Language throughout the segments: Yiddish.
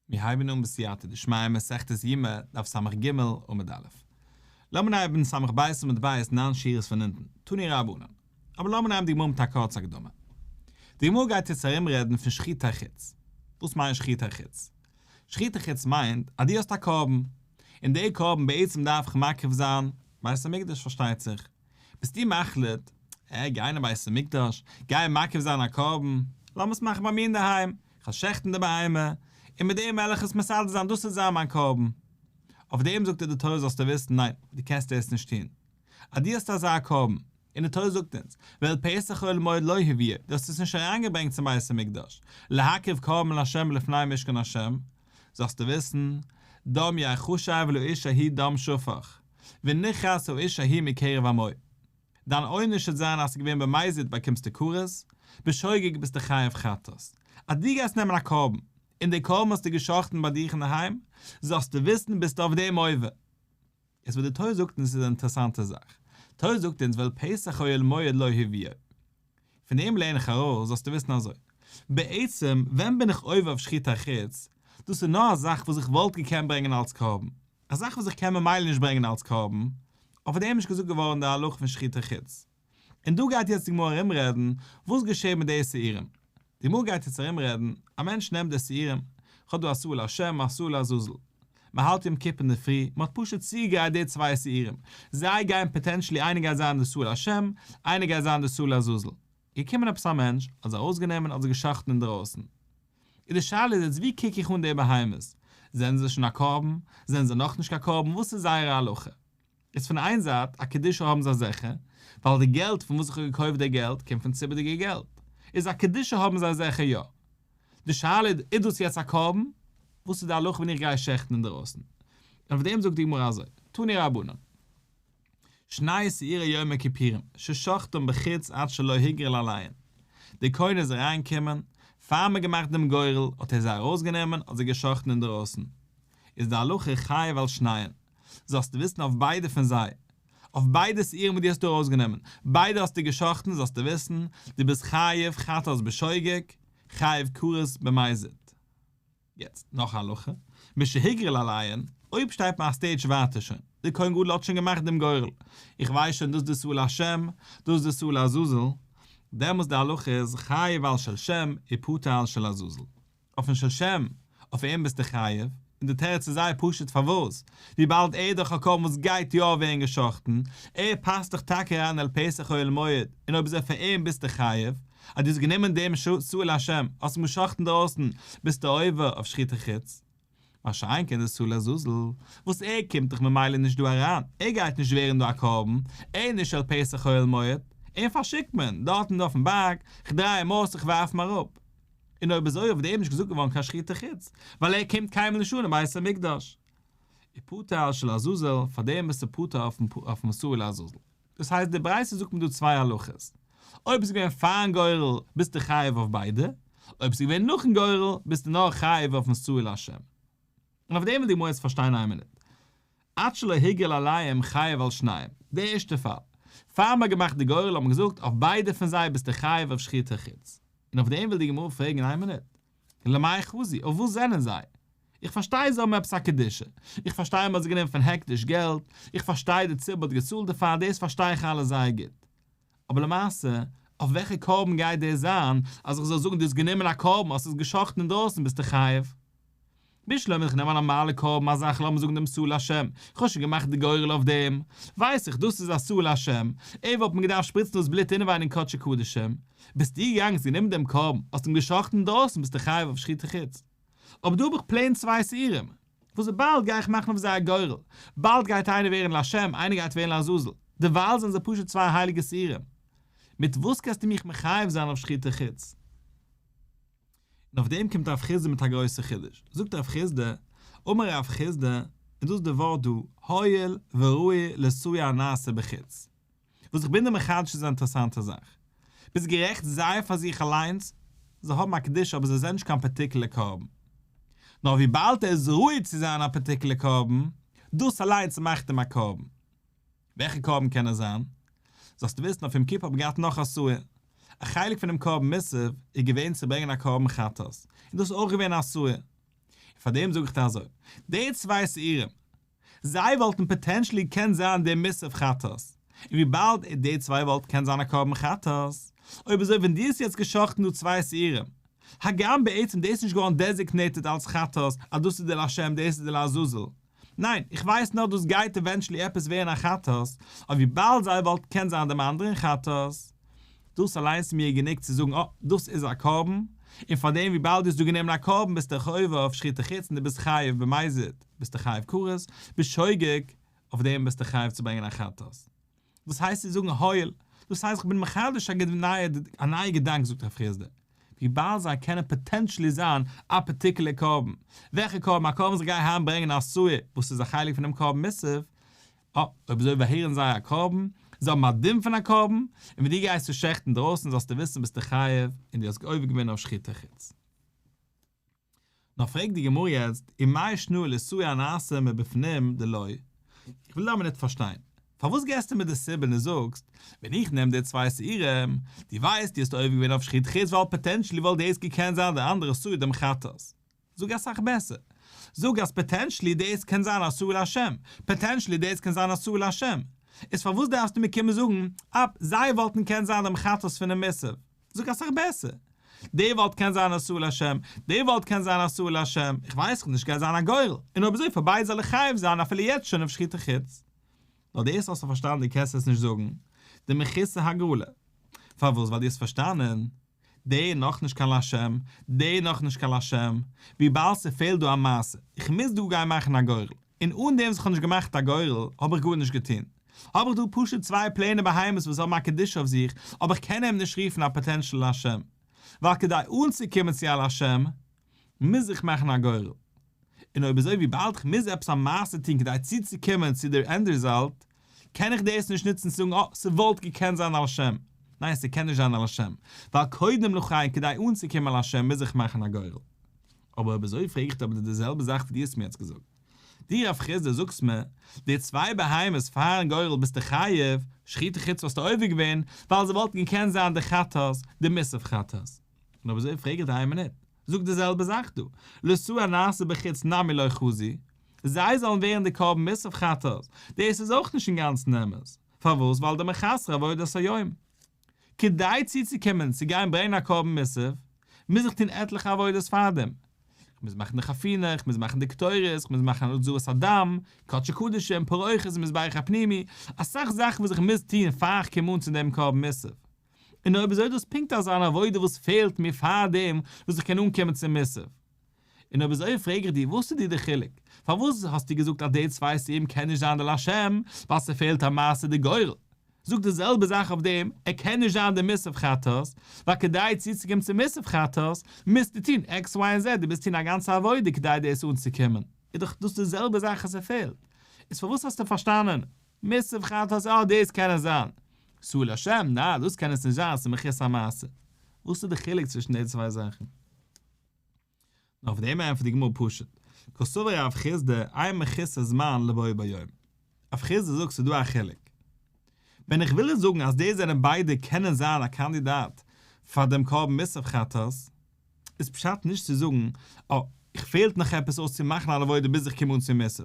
מיר הייבן אן בסייעתא דשמיא מסכת יומא, דף סג עמוד א'. לאמיר הייבן ס"ב עמוד ב' ניין שורות פון אונטן, תנו רבנן. אבער לאמיר נעמען די גמרא מיט א קורצע הקדמה. די גמרא גייט יעצט ארום רעדן פון שחוטי חוץ. וואס מיינט שחוטי חוץ? שחוטי חוץ מיינט אז דו האסט א קרבן, און די קרבן בעצם דארף איך מקריב זיין בית המקדש פארשטייט זיך. ביסטו מחליט, אה, גיין אין בית המקדש, גיין מקריב זיין א קרבן, לאמיר עס מאכן ביי מיר אינדערהיים, כ'וועל שעכטן די בהמה, און מיט דעם וועל איך עס מסדר זיין, דאס וועט זיין מיין קרבן. אויף דעם זאגט דיר די תורה זאלסטו וויסן, ניין, דו קענסט דאס נישט טון. אז דו האסט אזא קרבן, און די תורה זאגט אונז, ואל פתח אוהל מועד לא הביאו, דו האסט עס נישט אריינגעברענגט צום בית המקדש, להקריב קרבן לה' לפני משכן ה', זאלסטו וויסן, דם יחשב לאיש ההוא דם שפך, ונכרת האיש ההוא מקרב עמו. דיין עונש וועט זיין אז ס'איז געווען במזיד באקומסטו כרת, בשוגג ביסטו חייב חטאת. אז דו גייסט נעמען א קרבן, און די קרבן האסטו גע'שחט'ן ביי דיך אינדערהיים, זאלסטו וויסן ביסטו אויף דעם עובר. איז וואס די תורה זאגט אונז איז א אינטערעסאנטע זאך. תורה זאגט אונז ואל פתח אוהל מועד לא הביאו. פון דעם לערן איך ארויס זאלסטו וויסן אזוי. בעצם ווען בין איך עובר אויף שחוטי חוץ? דאס איז נאר א זאך וואס איך וואלט געקענט ברענגען אלס קרבן. א זאך וואס איך קען ממילא נישט ברענגען אלס קרבן, אויף דעם איז נישט געזאגט געווארן די הלכה פון שחוטי חוץ. און דא גייט יעצט די גמרא ארום רעדן וואס געשעט מיט די שעירים. די גמרא גייט יעצט ארום רעדן, א מענטש נעמט די שעירים, כ'האב דא א שעיר לשם א שעיר לעזאזל. מען האלט יום כיפור אינדערפרי, מען האט פשוט צוגעגרייט די צוויי שעירים, זיי גייען potentially איינער גייט זיין די שעיר לשם, איינער גייט זיין די שעיר לעזאזל. געקומען עפעס א מענטש, האט זיי ארויסגענומען האט זיי גע'שחט'ן אינדערויסן. און די שאלה איז יעצט ווי קוק איך אן די בהמות? זענען זיי שוין א קרבן? זענען זיי נאכנישט קיין קרבן? וואס איז זייער הלכה? איז פון איין זייט א קדושה האבן זיי זיכער, ווייל די געלט פון וואס איך האב געקויפט די געלט קומט פון ציבור'דיגע געלט, איז א קדושה האבן זיי זיכער יא. די שאלה איז, איז דאס יעצט א קרבן? וואס איז די הלכה ווען איך גיי שעכטן אינדערויסן? און אויף דעם זאגט די גמרא אזוי, תנו רבנן. שני שעירי יום הכיפורים, ששחטם בחוץ עד שלא הגריל עליהן. דער כהן איז אריינגעקומען, פאר מ'האט געמאכט דעם גורל, האט ער זיי ארויסגענומען, האט זיי געשחטן אינדערויסן. איז די הלכה חייב על שניהן. זאלסטו וויסן אויף ביידע פון זיי, אויף ביידע שעירים וואס דו האסט דא ארויסגענומען, ביידע האסטו געשחטן, זאלסטו וויסן, דו ביסט חייב חטאת בשוגג, חייב כרת במזיד. יעצט, נאך א הלכה, משהגריל עליהן, אויב שטייט מען א stage ווייטער שוין, דער כהן גדול האט שוין געמאכט דעם גורל, איך ווייס שוין דאס איז די שעיר לשם, דאס איז די שעיר לעזאזל, דעמאלס די הלכה איז חייב על של שם ופטור על של עזאזל. אויפן של שם, אויף אים ביסטו חייב, און די תירוץ איז זייער פשוט פארוואס, וויבאלד ער איז דאך א קרבן וואס גייט יא ווערן גע'שחט'ן, ער פאסט דאך טאקע אריין אל פתח אוהל מועד, און אויב אזוי פאר אים ביסטו חייב, אז דו האסט גענומען דעם שעיר לשם, האסט אים גע'שחט'ן דרויסן, ביסטו עובר אויף שחוטי חוץ. מה שאין כן די שעיר לעזאזל, וואס ער קומט דאך ממילא נישט דא אריין, ער גייט נישט ווערן דא א קרבן, ער איז נישט אל פתח אוהל מועד, אים פארשיקט מען, דארטן אויפן בארג, כ'דריי אים אויס, איך ווארף אים אראפ. און אויב אזוי אויף דעם נישט געזאגט געווארן קיין שחוטי חוץ, ווייל ער קומט קיינמאל נישט אן אין בית המקדש. ופטור על של עזאזל, פאר דעם ביסטו פטור אויפן שעיר לעזאזל. דאס הייסט די ברייתא זאגט מיר דא צוויי הלכות. אויב איז געווען פארן גורל ביסטו חייב אויף ביידע, אויב איז געווען נאכן גורל ביסטו נאר חייב אויפן שעיר לשם. און אויף דעם וויל די גמרא יעצט פארשטיין איין מינוט. עד שלא הגריל עליהם חייב על שניהם, די ערשטע פאל, פאר מ'האט געמאכט די גורל האט מען געזאגט אויף ביידע פון זיי ביסטו חייב אויף שחוטי חוץ. און אויף דעם וויל די גמרא פרעגן איין מינוט, למאי חזו, אויף וואס זענען זיי? איך פארשטיי זיי האבן עפעס א קדושה, איך פארשטיי מ'האט זיי גענומען פון הקדש געלט, איך פארשטיי די ציבור האט געצאלט דערפאר, דאס פארשטיי איך אלעס זייער גוט. אבער למעשה, אויף וועלכע קרבן גייט דאס זיין, אז איך זאל זאגן דו האסט גענומען א קרבן, האסט עס גע'שחט'ן אינדרויסן ביסטו חייב? בשלמא איך נעם א נארמאלע קרבן א זאך לאמיר זאגן דעם שעיר לשם, איך האב שוין געמאכט די גורל אויף דעם, ווייס איך דאס איז א שעיר לשם, ער וואלט מען געדארפט שפריצן דאס בלוט אינעווייניג אין קדשי קדשים, ביסטו געגאנגען האסט גענומען דעם קרבן, האסט אים גע'שחט'ן אינדרויסן ביסטו חייב אויף שחוטי חוץ. אבער דא האב איך plain צוויי שעירים, וואס באלד גיי איך מאכן אויף זיי א גורל, באלד גייט איינער ווערן לשם, איינער גייט ווערן לעזאזל, דערווייל זענען זיי פשוט צוויי הייליגע שעירים. מיט וואס קענסטו מיך מחייב זיין אויף שחוטי חוץ? און אויף דעם קומט רב חסדא מיט א גרויסע חידוש, זאגט רב חסדא, אמר רב חסדא, און דאס איז די ווארט דא, הואיל וראוי לשעיר הנעשה בחוץ. וואס איך בין דיר מחדש איז א אינטערעסאנטע זאך. ביסט גערעכט זיי פאר זיך אליינס, זיי האבן א קדושה אבער זיי זענען נישט קיין particular קרבן. נאר וויבאלד ער איז ראוי צו זיין א particular קרבן, דאס אליינס מאכט אים א קרבן. וועלכע קרבן קען עס זיין? זאלסטו וויסן אויף יום כיפור האט מען געהאט נאך א שעיר. א חלק פונעם קרבן מוסף איז געווען צו ברענגען א קרבן חטאת, און דאס איז אויך געווען א שעיר. פאר דעם זאג איך דיר אזוי, די צוויי שעירים, זיי וואלטן potentially געקענט זיין דער מוסף חטאת, און וויבאלד די צוויי וואלטן קען זיין א קרבן חטאת, אויב אזוי ווען דו האסט יעצט גע'שחט'ן דא צוויי שעירים, הגם בעצם דאס איז נישט געווארן designated אלס חטאת אז דאס איז די לשם דאס איז די לעזאזל, ניין, איך ווייס נאר דאס גייט eventually עפעס ווערן א חטאת, אבער וויבאלד זיי וואלטן קען זיין דעם אנדערן חטאת, דאס אליינס איז מיר גענוג צו זאגן אה, דאס איז א קרבן, און פארדעם וויבאלד דו האסט דא גענומען א קרבן ביסטו עובר אויף שחוטי חוץ און דו ביסט חייב במזיד, ביסטו חייב כרת, בשוגג, אויף דעם ביסטו חייב צו ברענגען א חטאת. דאס הייסט צו זאגן הואיל, דאס הייסט איך בין מחדש א נייע געדאנק זאגט רב חסדא, וויבאלד זיי קענען potentially זיין א particular קרבן, וועלכע קרבן? א קרבן וואס איך גיי היינט ברענגען א שעיר וואס איז א חלק פונעם קרבן מוסף, אה, אויב אזוי ווערן זיי א קרבן, זיי האבן א דין פון א קרבן, און ווען דו גייסט צו שעכטן דרויסן זאלסטו וויסן ביסטו חייב און דו האסט עובר געווען אויף שחוטי חוץ. נאר פרעגט די גמרא יעצט, ומאי שנא לשעיר הנעשה מבפנים דלא, איך וויל אבער ניט פארשטיין, פארוואס געסטו מיר די סיבה און דו זאגסט, ווען איך נעם די צוויי שעירים, דו ווייסט דו האסט עובר געווען אויף שחוטי חוץ ווייל potentially וואלט דאס געקענט זיין די אנדערע שעיר דעם חטאת. זאג אסאך בעסער. זאג אז potentially דאס קען זיין א שעיר לשם, potentially דאס קען זיין א שעיר לשם. איז פארוואס דארפסטו מיר קומען זאגן, אפ, זיי וואלטן קען זיין דעם חטאת פונעם מוסף. זאג אסאך בעסער. די וואלט קען זיין א שעיר לשם, די וואלט קען זיין א שעיר לשם, איך ווייס נישט, גייט זיין א גורל, און אויב אזוי פאר ביידע זאל איך חייב זיין אפילו יעצט שוין אויף שחוטי חוץ. נאר דאס האסטו פארשטאנען דו קענסט עס נישט זאגן, דמחוסר הגרלה. פארוואס? ווייל דו האסט פארשטאנען, די נאך נישט קיין לשם, די נאך נישט קיין לשם, וויבאלד ס'פעלט דא א מעשה, איך מוז דא גיין מאכן א גורל, און אן דעם וואס איך האב נישט געמאכט א גורל, האב איך גארנישט געטון. האב איך דא פשוט צוויי plain ע בהמות וואס האבן א קדושה אויף זיך, אבער איך קען אים נישט רופן א potential לשם. ווייל כדי אנצוקומען צו א לשם, מוז איך מאכן א גורל. און אויב אזוי וויבאלד איך מוז עפעס א מעשה טון כדי צוצוקומען צו דער end result, קען איך דאס נישט נוצן צו זאגן אה, ס'וואלט געקענט זיין א לשם. ניין, ס'קען נישט זיין א לשם. ווייל קודם לכן כדי אנצוקומען לשם מוז איך מאכן א גורל. אבער אויב אזוי פרעג איך דיר אבער די זעלבע זאך ווי דו האסט מיר יעצט געזאגט. דו רב חסדא זאגסט מיר, די צוויי בהמות פארן גורל ביסטו חייב, שחוטי חוץ וואלסטו עובר געווען, ווייל זיי וואלטן געקענט זיין די חטאת, די מוסף חטאת. און אויב אזוי פרעג איך דיר איין מינוט, זאג די זעלבע זאך דא, לשעיר הנעשה בחוץ נמי לא חזי, זיי זאלן ווערן די קרבן מוסף חטאת, דאס איז אויך נישט אינגאנצן אמת, פארוואס? ווייל דמחסרא עבודת היום. כדי צוצוקומען צו גיין ברענגען א קרבן מוסף, מוז איך טון עטליכע עבודות פארדעם. איך מוז מאכן די חפינה, איך מוז מאכן די קטורת, איך מוז מאכן הזאת הדם, קדשי קדשים, פרוכת, מזבח הפנימי, אסאך זאכן וואס איך מוז טון פאר איך קום אן צו דעם קרבן מוסף. און אויב אזוי איז דאס פונקט אזא אן עבודה וואס פעלט מיר פאר דעם וואס איך קען אנקומען צום מוסף. און אויב אזוי פרעג איך דיר, וואס איז דיר די חילוק? פארוואס האסטו געזאגט אז די צוויי שעירים קען נישט זיין די לשם, ווייל ס'פעלט א מעשה די גורל? זאג די זעלבע זאך אויף דעם, ער קען נישט זיין די מוסף חטאת, ווייל כדי צוצוקומען צום מוסף חטאת, מוזטו טון X, Y און Z, דו מוזט טון א גאנצע עבודה כדי דאס אנצוקומען. איז דאך דאס די זעלבע זאך אז ס'פעלט. איז פארוואס האסטו פארשטאנען? מוסף חטאת, אה, דאס קען עס זיין. שעיר לשם, ניין, דאס קען עס נישט זיין, ס'איז מחוסר המעשה. וואס איז די חילוק צווישן די צוויי זאכן? נאר אויף דעם ענטפערט די גמרא פשוט, קסבר רב חסדא אין מחוסר זמן לבו ביום. רב חסדא זאגט ס'איז דא א חילוק. ווען איך וויל זאגן אז די זענען ביידע קענען זיין א קאנדידאט פאר דעם קרבן מוסף חטאת, איז פשט נישט צו זאגן, אה, איך פעלט נאך עפעס אויס צו מאכן אן עבודה ביז איך קום אן צום מוסף.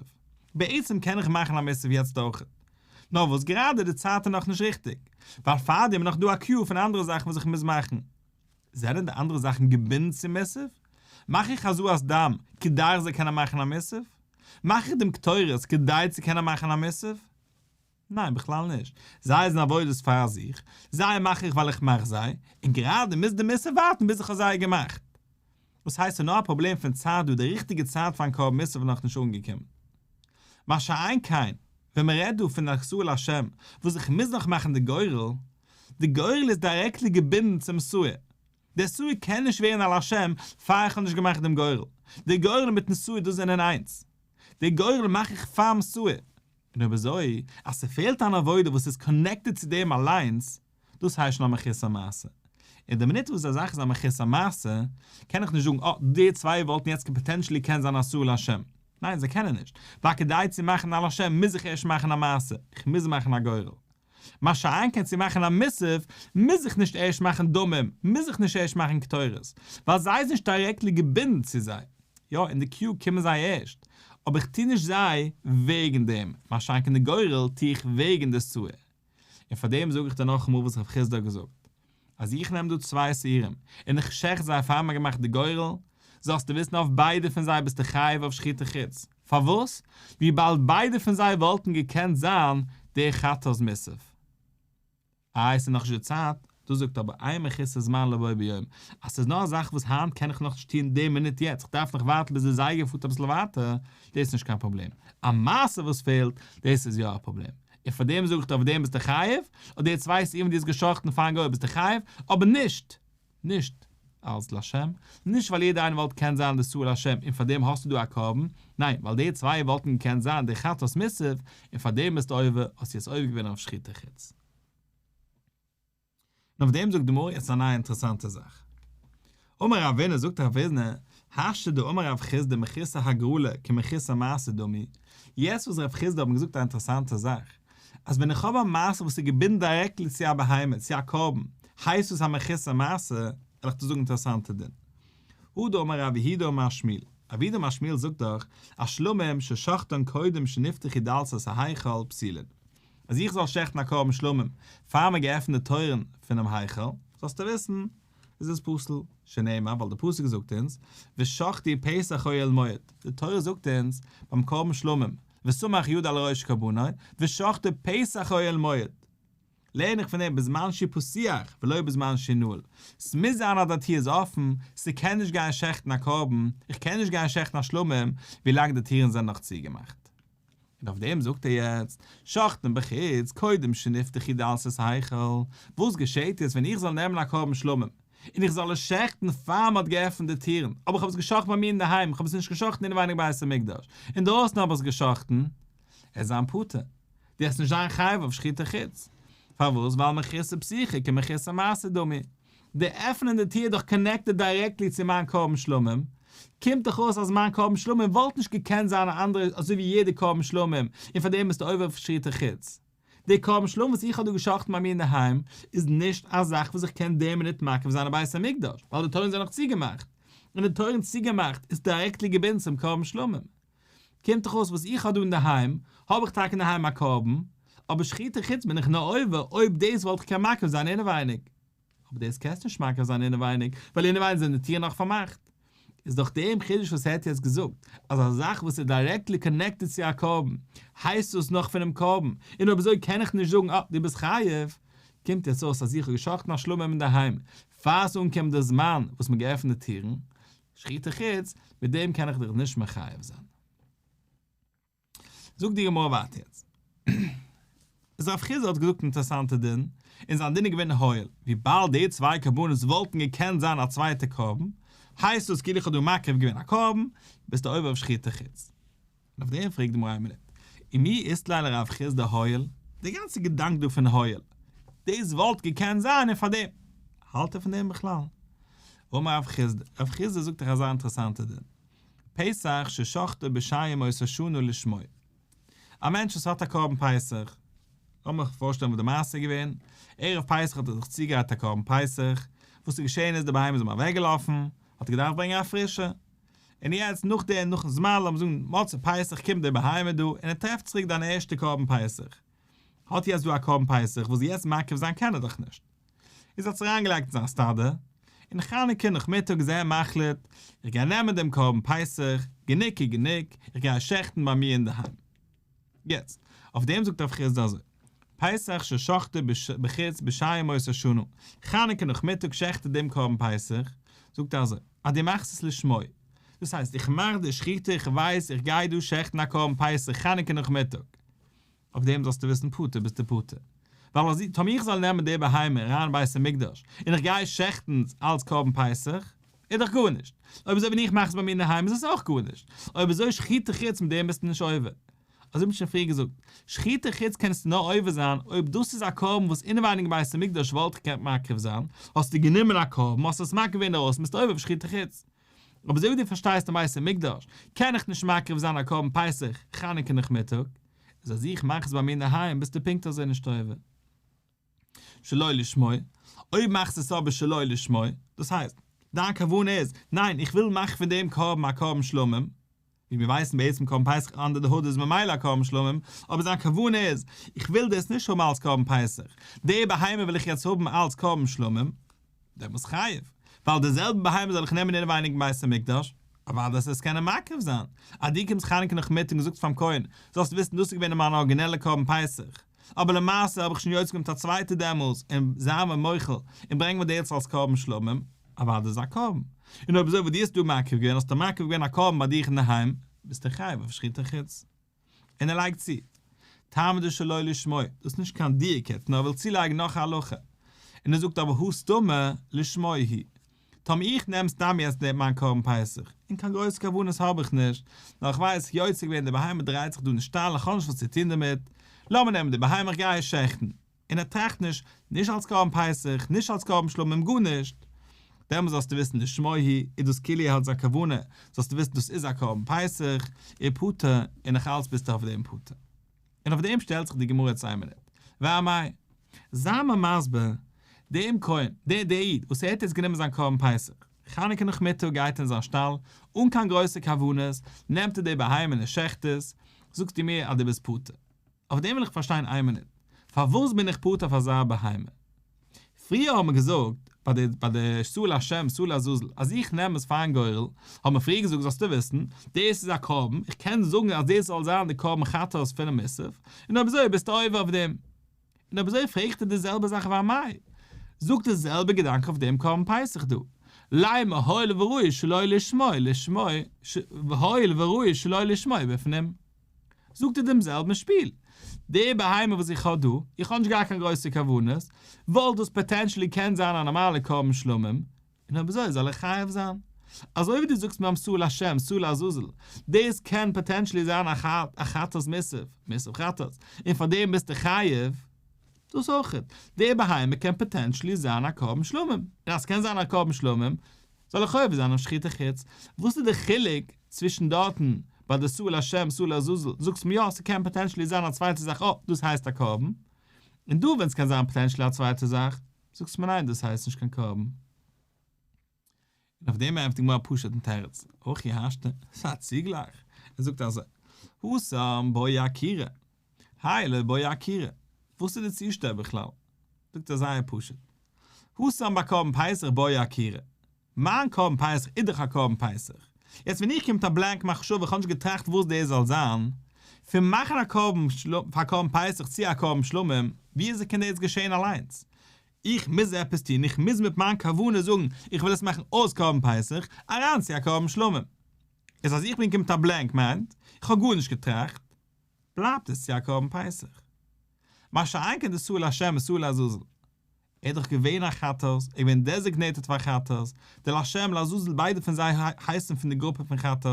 בעצם קען איך מאכן א מוסף יעצט אויך. נאר וואס גראדע די צייט איז נאכנישט ריכטיג, ווייל פארדעם איז נאך דא א queue פון אנדערע זאכן וואס איך מוז מאכן. זענען די אנדערע זאכן געבינדן צום מוסף? מאך איך הזאת דם כדי איך זאל קענען מאכן א מוסף? מאך איך דעם קטורת כדי צו קענען מאכן א מוסף? ניין בכלל נישט, זיי זענען עבודות פאר זיך, זיי מאך איך ווייל איך מאך זיי, און גראדע מוז די מוסף ווארטן ביז איך האב זיי געמאכט. וואס הייסט ס'איז נאר א פראבלעם פון צייט דא, די ריכטיגע צייט פארן קרבן מוסף איז נאכנישט אנגעקומען. מה שאין כן ווען מ'רעדט דא פון א שעיר לשם וואס איך מוז נאך מאכן די גורל, די גורל איז directly געבינדן צום שעיר. דער שעיר קען נישט ווערן א לשם פאר איך האב נישט געמאכט דעם גורל. דער גורל מיטן שעיר דאס זענען איינס. דער גורל מאך איך פאר'ן שעיר. און אויב אזוי, אז ס'פעלט אן עבודה וואס איז connected צו דעם אליינס, דאס הייסט שוין א מחוסר מעשה. און די מינוט וואס א זאך איז א מחוסר מעשה, קען איך נישט זאגן, אה, די צוויי וואלטן יעצט potentially קען זיין א שעיר לשם. ניין, זיי קענען נישט. ווייל כדי צו מאכן א לשם מוז איך ערשט מאכן א מעשה. איך מוז מאכן א גורל. מה שאין כן צו מאכן א מוסף, מוז איך נישט ערשט מאכן דמים, מוז איך נישט ערשט מאכן קטורת, ווייל זיי איז נישט directly געבינדן צו זיי. יא, אין די queue קומען זיי ערשט, אבער איך טו נישט זיי וועגן דעם, מה שאין כן די גורל טו איך וועגן די שעיר. און פאר דעם זאג איך דיר נאכאמאל וואס רב חסדא האט געזאגט, אז איך נעם דא צוויי שעירים און איך שעכט זיי פאר מ'האט געמאכט די גורל, זאלסטו וויסן אויף ביידע פון זיי ביסטו חייב אויף שחוטי חוץ. פארוואס? וויבאלד ביידע פון זיי וואלטן געקענט זיין די חטאת מוסף. איי ס'איז נאכנישט די צייט, דאס זאגט אבער אין מחוסר זמן לבו ביום, אז ס'איז נאר א זאך וואס היינט קען איך נאכנישט טון די מינוט יעצט, כ'דארף נאך ווארטן ביז די זייגער פארט אביסל ווייטער, דאס איז נישט קיין פראבלעם. א מעשה וואס פעלט, דאס איז יא א פראבלעם. און פאר דעם זאג איך דיר אויף דעם ביסטו חייב, אויף די צוויי שעירים וואס דו האסט גע'שחט'ן פארן גורל ביסטו חייב, אבער נישט, נישט אלס לשם, נישט ווייל יעדער איינער וואלט געקענט זיין די שעיר לשם און פאר דעם האסטו דא א קרבן, ניין, ווייל די צוויי וואלטן געקענט זיין די חטאת מוסף, און פאר דעם ביסטו עובר, האסטו יעצט עובר געווען אויף שחוטי חוץ. און אויף דעם זאגט די גמרא יעצט א נייע אינטערעסאנטע זאך. אמר רבינא זאגט רבינא, השתא דאמר רב חסדא מחוסר הגרלה כמחוסר מעשה דמי, יעצט וואס רב חסדא האט מיר געזאגט א אינטערעסאנטע זאך, אז ווען איך האב א מעשה וואס איז געבינדן directly צו א בהמה, צו א קרבן, הייסט עס א מחוסר מעשה, וועל איך דיר זאגן אינטערעסאנטע דין. הא דאמר רב יהודה אמר שמואל, רב יהודה אמר שמואל זאגט דאך, אז שלמים ששחטן קודם שנפתחו דלתות ההיכל פסולין. אז איך זאל שעכטן א קרבן שלמים פאר מען געעפנט די טויערן פונעם היכל, זאלסטו וויסן, איז עס פסול, שנאמר, ווייל די פסוק זאגט אונז, ושחטו פסח אוהל מועד, די תורה זאגט אונז ביים קרבן שלמים, וסמך ידו על ראש קרבנו, ושחטו פתח אוהל מועד. לערן איך פון דעם בזמן שהוא פתוח ולא בזמן שהוא נעול. ס'מוז זיין אז די טיר איז אפן, ס'קען נישט גיין שעכטן א קרבן, איך קען נישט גיין שעכטן א שלמים ווילאנג די טירן זענען נאך צוגעמאכט. און אויף דעם זאגט ער יעצט, שחטן בחוץ קודם שנפתחו דלתות ההיכל, וואס געשעט יעצט ווען איך זאל נעמען א קרבן שלמים, און איך זאל עס שעכטן פאר מ'האט געעפנט די טירן, אבער איך האב עס געשאכטן ביי מיר אינדערהיים, איך האב עס נישט געשאכטן אינעווייניג בית המקדש, אינדרויסן האב איך עס געשאכטן, עס זיין פטור, דו וועסט נישט זיין חייב אויף שחוטי חוץ. פארוואס? ווייל מחוסר פתיחה כמחוסר מעשה דמי. די עפענען די טיר איז דאך connected directly צו מיין קרבן שלמים, קומט דאך אויס אז מיין קרבן שלמים וואלט נישט געקענט זיין א אנדערע אזוי ווי יעדע קרבן שלמים, און פאר דעם ביסטו עובר אויף שחוטי חוץ. די קרבן שלמים וואס איך האב דא גע'שחט'ן ביי מיר אינדערהיים איז נישט א זאך וואס איך קען די מינוט מקריב זיין אין בית המקדש, ווייל די טויערן זענען נאך צוגעמאכט, און די טויערן צוגעמאכט איז directly געבינדן צום קרבן שלמים. קומט דאך אויס וואס איך האב דא אינדערהיים, האב איך טאקע אינדערהיים א קרבן, אבער שחוטי חוץ בין איך נאר עובר אויב דאס וואלט איך קען מקריב זיין אינעווייניג. אבער דאס קענסטו נישט מקריב זיין אינעווייניג, ווייל אינעווייניג זענען די טירן נאך פארמאכט. איז דאך דעם חידוש וואס ער האט יעצט געזאגט, אז א זאך וואס איז directly connected צו א קרבן, הייסט דאס נאך פונעם קרבן, און אויב אזוי קען איך נישט זאגן אה, דו ביסט חייב. קומט יעצט אויס אז איך האב גע'שחט'ן א שלמים אינדערהיים, פאר עס אנקומט די זמן וואס מען געעפנט די טירן, שחוטי חוץ, מיט דעם קען איך דיך נישט מחייב זיין. זאגט די גמרא ווייטער יעצט. איז רב חסדא האט געזאגט אינטערעסאנטע דין, און זיין דין איז געווען הואיל, וויבאלד די צוויי קרבנות וואלטן געקענט זיין א צווייטע קרבן, הייסט דאס כאילו איך האב דא מקריב געווען א קרבן, ביסטו עובר אויף שחוטי חוץ. און אויף דעם פרעגט די גמרא איין מינוט, ומי אית ליה לרב חסדא הואיל, די גאנצע געדאנק דא פון הואיל, דאס וואלט געקענט זיין און פארדעם האלט ער פון דעם בכלל? אמר רב חסדא, רב חסדא זאגט דאך אזא אינטערעסאנטע דין, פסח ששחטו בשאר ימות השנה לשמו. א מענטש וואס האט א קרבן פסח, לאמיך פארשטעלן וואס די מעשה איז געווען, ערב פסח האט ער זיך צוגעגרייט א קרבן פסח, וואס איז געשען איז די בהמה איז אים אוועקגעלאפן, האט ער געדארפט ברענגען א פרישע, און יעצט נאכדעם נאכן זמן לאמיר זאגן מוצאי פסח קומט די בהמה דא און ער טרעפט צוריק דיין ערשטע קרבן פסח, האט יעצט דא א קרבן פסח וואס יעצט מקריב זיין קען ער דאך נישט, איז האט עס אריינגעלייגט אין זיין סטאדע, און חנוכה נאכמיטאג איז ער מחליט, איך גיי נעמען דעם קרבן פסח, גענוג איז גענוג, איך גיי עס שעכטן ביי מיר אינדערהיים. יעצט, אויף דעם זאגט רב חסדא אזוי, פסח ששחטו בחוץ בשאר ימות השנה, חנוכה נאכמיטאג שעכט ער דעם קרבן פסח, זאגט ער אזוי, אז דו מאכסט עס לשמו, דאס הייסט איך מאך די שחיטה איך ווייס איך גיי דא שעכטן א קרבן פסח חנוכה נאכמיטאג, אויף דעם זאלסטו וויסן פטור ביסטו פטור. ווייל אז טאמער איך זאל נעמען די בהמה אריין אין בית המקדש און איך גיי שעכטן אלץ קרבן פסח, איז דאך גארנישט. אויב אזוי ווען איך מאך עס ביי מיר אינדערהיים איז עס אויך גארנישט. אויב אזוי שחוטי חוץ מיט דעם ביסטו נישט עובר. אזוי האט מען שוין פריער געזאגט, שחוטי חוץ קענסטו נאר עובר זיין אויב דאס איז א קרבן וואס אינעווייניג אין בית המקדש וואלט איך געקענט מקריב זיין, האסטו גענומען א קרבן האסט עס מקריב געווען אינדערויסן ביסטו עובר אויף שחוטי חוץ. אבער אזוי ווי דו פארשטייסט אין בית המקדש קען איך נישט מקריב זיין א קרבן פסח חנוכה נאכמיטאג, איז אז איך מאך עס ביי מיר אינדערהיים ביסטו פונקט אזוי נישט עובר. שלא לשמו, אויב מאכסטו עס אבער שלא לשמו, דאס הייסט, דיין כוונה איז, ניין, איך וויל מאכן פון דעם קרבן א קרבן שלמים, ווי מיר ווייסן בעצם קרבן פסח under the hood איז ממילא א קרבן שלמים, אבער זיין כוונה איז, איך וויל דאס נישט האבן אלס קרבן פסח, די בהמה וויל איך יעצט האבן אלס קרבן שלמים, דעמאלס חייב, ווייל די זעלבע בהמה זאל איך נעמען אינעווייניג אין בית המקדש, אוודאי זאלסט עס קענען מקריב זיין, אז דו קומסט חנוכה נאכמיטאג און זאגסט פאר'ן כהן, זאלסט וויסן דאס איז געווען מיין ארגינעלע קרבן פסח, אבער למעשה האב איך שוין יוצא געווען מיט א צווייטע דעמאלס, און זיי מיר מוחל, און ברענג מיר דאס אלס קרבן שלמים, אוודאי איז א קרבן. און אויב אזוי וואס דו האסט דא מקריב געווען, האסטו מקריב געווען א קרבן ביי דיך אינדערהיים, ביסטו חייב אויף שחוטי חוץ. און ער לייגט צו, טעמא דשלא לשמו, דאס איז נישט קיין דיוק יעצט, נאר ער וויל צולייגן נאך א הלכה. און ער זאגט אבער הא סתמא לשמו הוא. טאמער איך נעם סתם יעצט מיין קרבן פסח, און קיין גרויסע כוונות האב איך נישט, נאר איך ווייס יוצא געווען די בהמה דרייט זיך דא אין שטאל איך האב נישט וואס צו טון דערמיט, לאמיר נעמען די בהמה איך גיי עס שעכטן. און ער טראכט נישט, נישט אלס קרבן פסח, נישט אלס קרבן שלמים, גארנישט. דעמאלס זאלסטו וויסן לשמו הוא, איז דאס כאילו ער האט זיין כוונה, זאלסטו וויסן דאס איז א קרבן פסח, ופטור, און נאך אלץ ביסטו אויף דעם פטור. און אויף דעם שטעלט זיך די גמרא יעצט איין מינוט. ואמאי. זיי מיר מסביר, דעם כהן, דער דער איד, וואס ער האט יעצט גענומען זיין קרבן פסח, חנוכה נאכמיטאג גייט ער אין זיין שטאל, אן קיין גרויסע כוונות, נעמט ער די בהמה און ער שעכט עס, זאגסטו מיר אז דו ביסט פטור. אויף דעם וויל איך פארשטיין איין מינוט, פארוואס בין איך פטור אויף אזא בהמה? פריער האט מען געזאגט ביי די ביי די שעיר להשם שעיר לעזאזל אז איך נעם עס פארן גורל, האט מען פריער געזאגט זאלסטו וויסן, דאס איז א קרבן, איך קען זאגן אז דאס זאל זיין די קרבן חטאת פונעם מוסף, און אויב אזוי ביסטו עובר אויף דעם. און אויב אזוי פרעגט ער די זעלבע זאך ואמאי, זאגט די זעלבע געדאנק אויף דעם קרבן פסח דא, לימא הואיל וראוי שלא לשמו לשמו הואיל וראוי שלא לשמו בפנים. זאגט ער דעם זעלבן שפיל. די בהמה וואס איך האב דא, איך האב נישט געהאט קיין גרויסע כוונות, וואלט דאס potentially קען זיין א נארמאלע קרבן שלמים, און אויב אזוי זאל איך חייב זיין. אזוי ווי דו זאגסט ביים שעיר להשם, שעיר לעזאזל, דאס קען potentially זיין א חטאת מוסף, מוסף חטאת, און פאר דעם ביסטו חייב, דאס אויכעט. די בהמה קען potentially זיין א קרבן שלמים, און אז ס'קען זיין א קרבן שלמים, זאל איך עובר זיין אויף שחוטי חוץ? וואס איז די חילוק צווישן דארטן ביי די שעיר להשם שעיר לעזאזל, זאגסט מיר יא ס'קען potentially זיין א צווייטע זאך אה דאס הייסט א קרבן, און דא ווען ס'קען זיין potentially א צווייטע זאך, זאגסט מיר ניין דאס הייסט נישט קיין קרבן. און אויף דעם ענטפערט די גמרא א פשוט'ן תירוץ, הכי השתא, ס'איז א צוגלייך, ער זאגט אזוי, התם בעי עקירה, האי לא בעי עקירה, וואס איז די צושטעל בכלל? זאגט ער זייער פשוט, התם ביי קרבן פסח בעי עקירה, מיין קרבן פסח איז דאך א קרבן פסח, יעצט ווען איך קום מיט א blank מחשבה איך האב נישט געטראכט וואס דאס זאל זיין, פון מאכן א קרבן פאר קרבן פסח צו א קרבן שלמים, ווי אזוי קען דאס געשען אליינס? איך מוז עפעס טון, איך מוז מיט מיין כוונה זאגן איך וויל עס מאכן אויס קרבן פסח, אריין צו א קרבן שלמים. איז אז איך בין געקומען מיט א blank mind, איך האב גארנישט געטראכט, בלייבט עס צו א קרבן פסח. מה שאין כן די שעיר להשם און שעיר לעזאזל. ער איז דאך געווען א חטאת, ער איז געווען designated פאר חטאת, די להשם לעזאזל ביידע פון זיי הייסן פון די גרופע פון חטאת.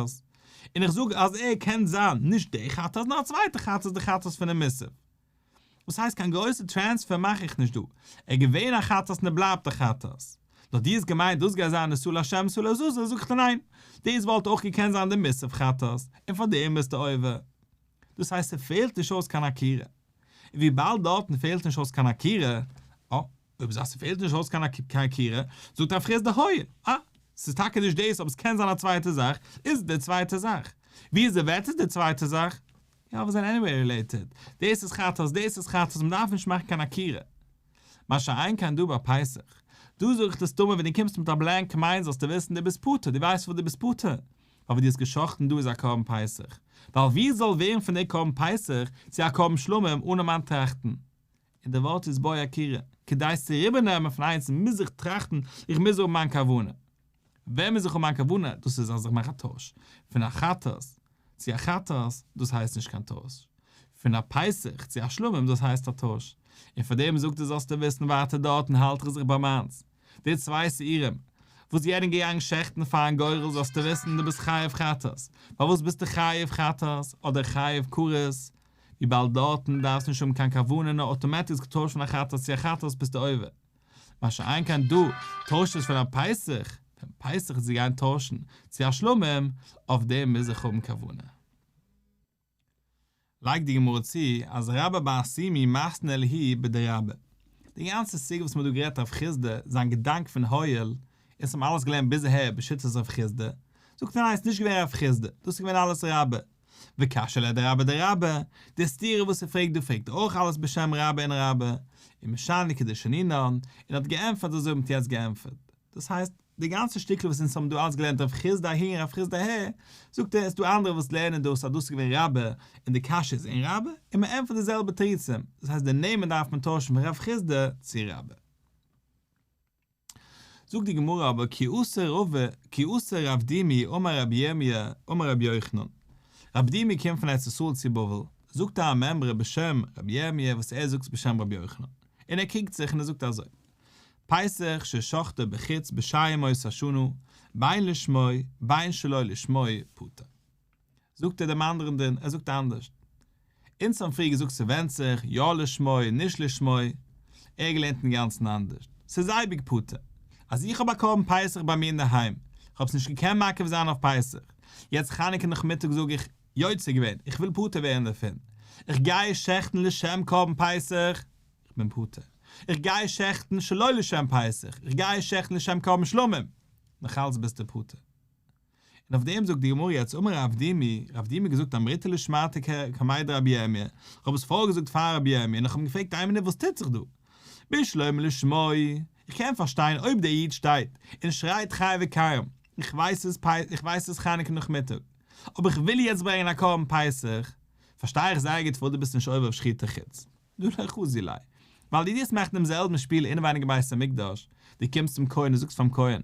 און איך זאג אז ער קען זיין נישט די חטאת נאר א צווייטע חטאת די חטאת פונעם מוסף. וואס הייסט קיין גרויסע transfer מאך איך נישט דא. ער איז געווען א חטאת און ער בלייבט א חטאת. נאר דו האסט געמיינט דאס גייט זיין די שעיר להשם שעיר לעזאזל זאג איך דיר ניין. דאס וואלט אויך געקענט זיין די מוסף חטאת און פאר דעם ביסטו עובר. דאס הייסט ס'פעלט נישט אויס קיין עקירה. און וויבאלד דארטן פעלט נישט אויס קיין עקירה, אה, אויב זאגסט ס'פעלט נישט אויס קיין עקירה, זאגט רב חסדא הוי, אה, ס'איז טאקע נישט דאס אבער ס'קען זיין א צווייטע זאך, איז די צווייטע זאך. ווי אזוי ווערט עס די צווייטע זאך? יא, וואס זענען anyway related. דאס איז חטאת, דאס איז חטאת, מ'דארף נישט מאכן קיין עקירה. מה שאין כן דא ביי פסח. דא זאג איך דיר סתמא ווען דו קומסט מיט א blank mind זאלסטו וויסן דו ביסט פטור, דו ווייסט וואס דו ביסט פטור. ווייל ווי דו האסט גע'שחט'ן דא איז א קרבן פסח. ווייל ווי זאל ווערן פון די קרבן פסח צו א קרבן שלמים אנע מיין טראכטן? און די ווארט איז בעי עקירה. כדי עס צו אריבערנעמען פון איינס מוז איך טראכטן, איך מוז האבן מיין כוונה. ווען מוז איך האבן מיין כוונה? דאס איז אז איך מאך א טויש. פון א חטאת צו א חטאת, דאס הייסט נישט קיין טויש. פון א פסח צו א שלמים, דאס הייסט א טויש. און פאר דעם זאגט ער זאלסטו וויסן ווייטער דארטן האלט איך זיך ביי מיינס. די צוויי שעירים וואס יענער געגאנגען שעכטן פארן גורל זאלסטו וויסן דו ביסט חייב חטאת. פארוואס ביסטו חייב חטאת אדער חייב כרת? וויבאלד דארטן דארפסט נישט האבן קיין כוונה נאר אטאמאטיש איז געטוישט פון א חטאת צו א חטאת ביסטו עובר. מה שאין כן דא טוישט עס פון א פסח, פון פסח צו גיין טוישן צו א שלמים, אויף דעם מוז איך האבן כוונה. לייגט די גמרא צו אז רבה בר אסימי מתני להו בדרבה. די גאנצע סוגיא וואס מ'האט דא גערעדט רב חסדא, זיין געדאנק פון הואיל, אונז האבן אלעס געלערנט ביז אהער בשיטת רב חסדא, זאגט ער ניין ס'איז נישט געווען רב חסדא, דאס איז געווען אלעס רבה, וקשיא ליה דרבה דרבה, די סתירה וואס ער פרעגט דא פרעגט ער אויך אלעס בשם רבה און רבה, ומשני כדשנינן, און האט געענטפערט אזוי ווי מ'האט יעצט געענטפערט. דאס הייסט, די גאנצע שטיקל וואס אונז האבן דא אלץ געלערנט רב חסדא אהין רב חסדא אהער, זאגט ער עס איז דא אנדערע וואס לערנען דאס אז דאס איז געווען רבה און די קשיא איז אין רבה, און מען ענטפערט די זעלבע תירוצים, דאס הייסט די נעמען דארף מען טוישן פון רב חסדא צו רבה. זאגט די גמרא אבער כי אתא רבא כי אתא רב דימי אמר רבי ירמי' אמר רבי יוחנן, רב דימי קומט פון ארץ ישראל צו בבל, זאגט ער א מימרא בשם רבי ירמי' וואס ער זאגט בשם רבי יוחנן, און ער קריגט זיך און ער זאגט אזוי, פסח ששחטו בחוץ בשאר ימות השנה, בין לשמו בין שלא לשמו פטור. זאגט ער דעם אנדערן דין, ער זאגט אנדערש. אונז האבן פריער געזאגט ס'ווענדט זיך, יא לשמו, נישט לשמו. ער געלערנט אינגאנצן אנדערש. ס'איז אייביג פטור. אז איך האב א קרבן פסח ביי מיר אינדערהיים, איך האב עס נישט געקענט מקריב זיין אויף פסח, יעצט חנוכה נאכמיטאג זאג איך, יוצא געווען, איך וויל פטור ווערן דערפון. איך גיי עס שעכטן לשם קרבן פסח, איך בין פטור. איך גיי שעכטן שלא לשם פסח, איך גיי שעכטן לשם קרבן שלמים, נאכאלץ ביסטו פטור. און אויף דעם זאגט די גמרא יעצט אמר רב דימי, רב דימי האט געזאגט אמריתה לשמעתא קמיה דרבי ירמי', איך האב עס פארגעזאגט פאר רבי ירמי' און איך האב אים געפרעגט איין מינוט וואס טוט זיך דא? בשלמא לשמו, איך קען פארשטיין אויב דער איד שטייט און שרייט חי וקיים, איך ווייס ס'איז איך ווייס ס'איז חנוכה נאכמיטאג, אבער איך וויל יעצט ברענגען א קרבן פסח, פארשטיי איך זייער גוט פארוואס דו ביסט נישט עובר אויף שחוטי חוץ. דהא לא חזי ליה. ווייל דו טוסט מאכן דעם זעלבן שפיל אינעווייניג אין בית המקדש, דו קומסט צום כהן און זאגסט פאר'ן כהן,